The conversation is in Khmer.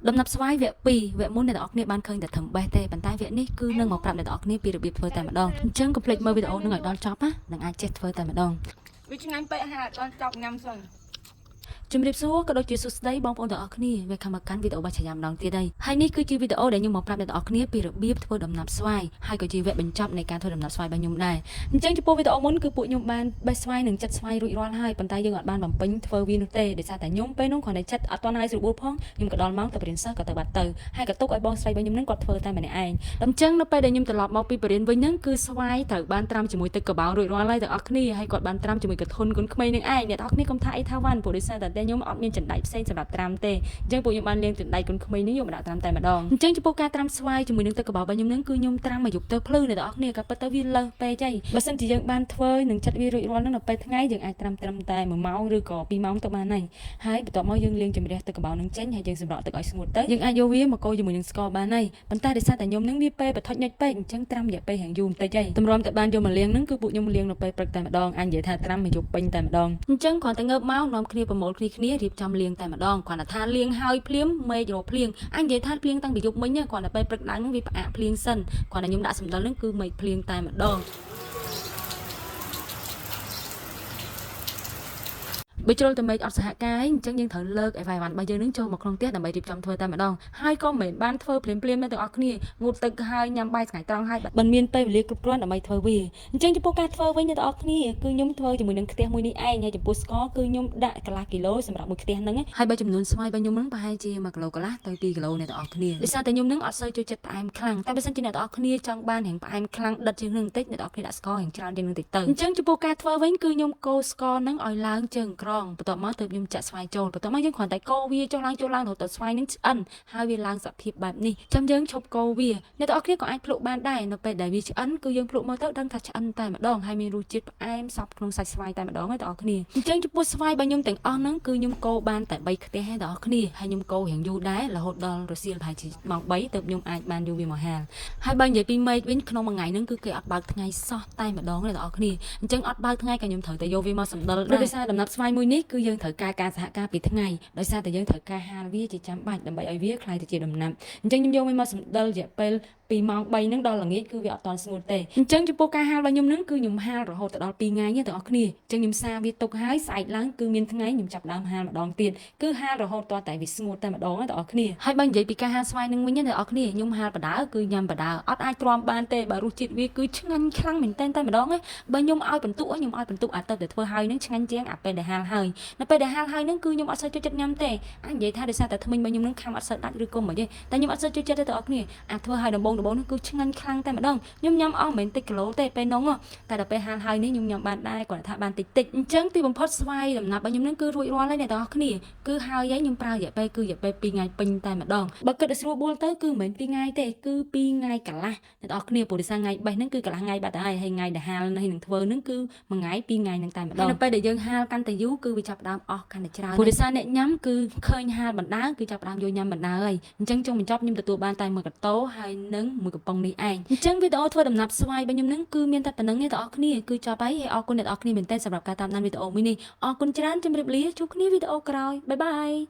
ដំណាប់ស្វាយវគ្គ2វគ្គមុនអ្នកទាំងអស់គ្នាបានឃើញតែធំបេះទេប៉ុន្តែវគ្គនេះគឺនឹងមកប្រាប់អ្នកទាំងអស់គ្នាពីរបៀបធ្វើតែម្ដងអញ្ចឹងកុំភ្លេចមើលវីដេអូនឹងឲ្យដល់ចប់ណានឹងអាចចេះធ្វើតែម្ដង វាឆ្ងាញ់ពេកហើយអត់ទាន់ចប់ញ៉ាំសិន ជំរាបសួរក៏ដូចជាសួស្តីបងប្អូនទាំងអស់គ្នាវាខំមកកាន់វីដេអូរបស់ឆាយាម្ដងទៀតហើយហើយនេះគឺជាវីដេអូដែលខ្ញុំមកប្រាប់អ្នកទាំងអស់គ្នាពីរបៀបធ្វើដំណាប់ស្វាយហើយក៏ជាវគ្គបញ្ចប់នៃការធ្វើដំណាប់ស្វាយរបស់ខ្ញុំដែរអញ្ចឹងចំពោះវីដេអូមុនគឺពួកខ្ញុំបានបេះស្វាយនិងចិតស្វាយរួចរាល់ហើយប៉ុន្តែយើងអត់បានបំពេញធ្វើវានោះទេដោយសារតែខ្ញុំពេលនោះគ្រាន់តែចិតអត់ទាន់ហើយស្រួលបួលផងខ្ញុំក៏ដល់ម៉ោងទៅបរៀនសិស្សក៏ទៅបាត់ទៅហើយក៏ទុកឲ្យបងស្រីរបស់ខ្ញុំនឹងគាត់ធ្វើតែម្នាក់ឯងអញ្ចឹងនៅពេលដែលខ្ញុំត្រឡប់មកពីបរៀនវិញហ្នឹងគឺស្វាយត្រូវបានត្រាំជាមួយទឹកកបោរួចរាល់ហើយទាំងអស់គ្នាហើយគាត់បានត្រាំជាមួយកធុនកូនក្មេងនឹងឯងអ្នកទាំងអស់គ្នាកុំថាអីថាវ៉ាន់ព្រោះដោយសារតែខ្ញុំអត់មានចណ្ដៃផ្សេងសម្រាប់ត្រាំទេអញ្ចឹងពួកខ្ញុំបានលាងចណ្ដៃកូនក្មេងនេះយកមកដាក់ត្រាំតែម្ដងអញ្ចឹងចំពោះការត្រាំស្វាយជាមួយនឹងទឹកកបោរបស់ខ្ញុំហ្នឹងគឺខ្ញុំត្រាំមកយប់ទៅភ្លឺអ្នកទាំងអស់គ្នាក៏ពិតទៅវាលើសពេកហើយបើសិនជាយើងបានធ្វើនឹងចិត្តវារួចរាល់ហ្នឹងនៅពេលថ្ងៃយើងអាចត្រាំត្រឹមតែ1ម៉ោងឬក៏2ម៉ោងទៅបានហើយហើយបន្ទាប់មកយើងលាងជំរះទឹកកបោនឹងចេញហើយយើងសម្រក់ទឹកឲ្យស្ងួតទៅយើងអាចយកវាមកកូរជាមួយនឹងស្ករបានហើយប៉ុន្តែដោយសារតែខ្ញុំនឹងវាពេលបថុចញុចពេកអញ្ចឹងត្រាំរយៈពេលរាងយូរបន្តិចហើយតម្រាំតែបានយកមកលាងហ្នឹងគឺពួកខ្ញុំលាងនៅពេលព្រឹកតែម្ដងអញនិយាយថាត្រាំមកយប់ពេញតែម្ដងអញ្ចឹងគ្រាន់តែងើបមកនាំគ្នាប្រមូលគ្នាគ្នារៀបចំលាងតែម្ដងគ្រាន់តែថាលាងហើយភ្លាមមេឃរកភ្លៀងអញនិយាយថាភ្លៀងតាំងពីយប់មិញគ្រាន់តែពេលព្រឹកឡើងហ្នឹងវាផ្អាកភ្លៀងសិនគ្រាន់តែខ្ញុំដាក់សម្ដិលហ្នឹងគឺមេឃភ្លៀងតែម្ដង បើជ្រុលតែមេឃអត់សហការអញ្ចឹងយើងត្រូវលើកអីវ៉ៃវ៉ាន់របស់យើងនឹងចូលមកក្នុងផ្ទះដើម្បីរៀបចំធ្វើតែម្ដងហើយក៏មិនមែនបានធ្វើភ្លាមភ្លាមទេទាំងអស់គ្នាងូតទឹកហើយញ៉ាំបាយថ្ងៃត្រង់ហើយមិនមានពេលវេលាគ្រប់គ្រាន់ដើម្បីធ្វើវាអញ្ចឹងចំពោះការធ្វើវិញអ្នកទាំងអស់គ្នាគឺខ្ញុំធ្វើជាមួយនឹងខ្ទះមួយនេះឯងហើយចំពោះស្ករគឺខ្ញុំដាក់កន្លះគីឡូសម្រាប់មួយខ្ទះហ្នឹងហើយបើចំនួនស្វាយរបស់ខ្ញុំហ្នឹងប្រហែលជា1គីឡូកន្លះទៅ2គីឡូអ្នកទាំងអស់គ្នាដោយសារតែខ្ញុំហ្នឹងអត់សូវចូលចិត្តផ្អែមខ្លាំងតែបើសិនជាអ្នកទាំងអស់គ្នាចង់បានរាងផ្អែមខ្លាំងដិតជាងនឹងបន្តិចអ្នកទាំងអស់គ្នាដាក់ស្កររាងច្រើនជាងនឹងតិចទៅអញ្ចឹងចំពោះការធ្វើវិញគឺខ្ញុំកូរស្ករហ្នឹងឲ្យឡើងជើងក្រងបន្ទាប់មកទើបខ្ញុំចាក់ស្វាយចូលបន្ទាប់មកយើងគ្រាន់តែកូរវាចុះឡើងចុះឡើងរហូតដល់ស្វាយហ្នឹងឆ្អិនហើយវាឡើងសភាពបែបនេះចាំយើងឈប់កូរវាអ្នកទាំងអស់គ្នាក៏អាចភ្លក់បានដែរនៅពេលដែលវាឆ្អិនគឺយើងភ្លក់មកទៅដឹងថាឆ្អិនតែម្ដងហើយមានរសជាតិផ្អែមសព្វក្នុងសាច់ស្វាយតែម្ដងហើយទាំងអស់គ្នាអញ្ចឹងចំពោះស្វាយរបស់ខ្ញុំទាំងអស់ហ្នឹងគឺខ្ញុំកូរបានតែ3ខ្ទះហើយទាំងអស់គ្នាហើយខ្ញុំកូររាងយូរដែររហូតដល់រសៀលប្រហែលជាម៉ោង3ទើបខ្ញុំអាចបានយកវាមកហាលហើយបើនិយាយពីមេឃវិញក្នុងមួយថ្ងៃហ្នឹងគឺគេអត់បើកថ្ងៃសោះតែម្ដងទេទាំងអស់គ្នាអញ្ចឹងអត់បើកថ្ងៃក៏ខ្ញុំត្រូវតែយកវាមកសម្ដិលដែរដោយសារដំណាប់ស្វាយមួយនេះគឺយើងត្រូវការការសហការពីថ្ងៃដោយសារតែយើងត្រូវការហាលវាជាចាំបាច់ដើម្បីឲ្យវាក្លាយទៅជាដំណាប់អញ្ចឹងខ្ញុំយកវាមកសម្ដិលរយៈពេលពីម៉ោង3ហ្នឹងដល់ល្ងាចគឺវាអត់ទាន់ស្ងួតទេអញ្ចឹងចំពោះការហាលរបស់ខ្ញុំហ្នឹងគឺខ្ញុំហាលរហូតទៅដល់2ថ្ងៃទេទាំងអស់គ្នាអញ្ចឹងខ្ញុំសាវាទុកហើយស្អែកឡើងគឺមានថ្ងៃខ្ញុំចាប់ដើមហាលម្ដងទៀតគឺហាលរហូតទាល់តែវាស្ងួតតែម្ដងទាំងអស់គ្នាហើយបើនិយាយពីការហាលស្វាយហ្នឹងវិញទាំងអស់គ្នាខ្ញុំហាលបដើគឺញ៉ាំបដើអត់អាចទ្រាំបានទេបើរសជាតិវាគឺឆ្ងាញ់ខ្លាំងមែនទែនតែម្ដងណាបើខ្ញុំឲ្យបន្ទុកខ្ញុំឲ្យបន្ទុកអាទៅតែធ្វើហើយហ្នឹងឆ្ងាញ់ជាងអាពេលដែលហាលហើយនៅពេលដែលហាលហើយហ្នឹងគឺខ្ញុំអត់សូវចូលចិត្តញ៉ាំទេអាចនិយាយថាដោយសារតែធ្មេញរបស់ខ្ញុំហ្នឹងខាំអត់សូវដាច់ឬក៏មិនទេតែខ្ញុំអត់សូវចូលចិត្តទេទាំងអស់គ្នាអាធ្វើហើយដំបងដំបងហ្នឹងគឺឆ្ងាញ់ខ្លាំងតែម្ដងខ្ញុំញ៉ាំអស់មិនមែនតិចគីឡូទេពេលនោះតែដល់ពេលហាលហើយនេះខ្ញុំញ៉ាំបានដែរគាត់ថាបានតិចតិចអញ្ចឹងទីបំផុតស្វាយដំណាប់របស់ខ្ញុំហ្នឹងគឺរួចរាល់ហើយអ្នកទាំងអស់គ្នាគឺហើយហើយខ្ញុំប្រើរយៈពេលគឺរយៈពេល2ថ្ងៃពេញតែម្ដងបើគិតឲ្យស្រួលបួលទៅគឺមិនមែន2ថ្ងៃទេគឺ2ថ្ងៃកន្លះអ្នកទាំងអស់គ្នាព្រោះដោយសារថ្ងៃបេះហ្នឹងគឺកន្លះថ្ងៃបាត់ទៅហើយហើយថ្ងៃដែលហាលហើយនឹងធ្វើហ្នឹងគឺមួយថ្ងៃ2ថ្ងៃហ្នឹងតែម្ដងហើយនៅពេលដែលយើងហាលកាន់តែយូរគឺវាចាប់ផ្ដើមអស់កាន់តែច្រើនព្រោះដោយសារអ្នកញ៉ាំគឺឃើញហាលបណ្ដើគឺចាប់ផ្ដើមយកញ៉ាំបណ្ដើហើយអញ្ចឹងចុងបញ្ចប់ខ្ញុំទទួលបានតែមួយកតោហើយនឹងមួយកំប៉ុងនេះឯងអញ្ចឹងវីដេអូធ្វើដំណាប់ស្វាយរបស់ខ្ញុំហ្នឹងគឺមានតែប៉ុណ្្នឹងទេបងប្អូនគ្នាគឺចប់ហើយហើយអរគុណអ្នកទាំងអស់គ្នាមែនទែនសម្រាប់ការតាមដានវីដេអូមួយនេះអរគុណច្រើនជម្រាបលាជួបគ្នាវីដេអូក្រោយ bye bye.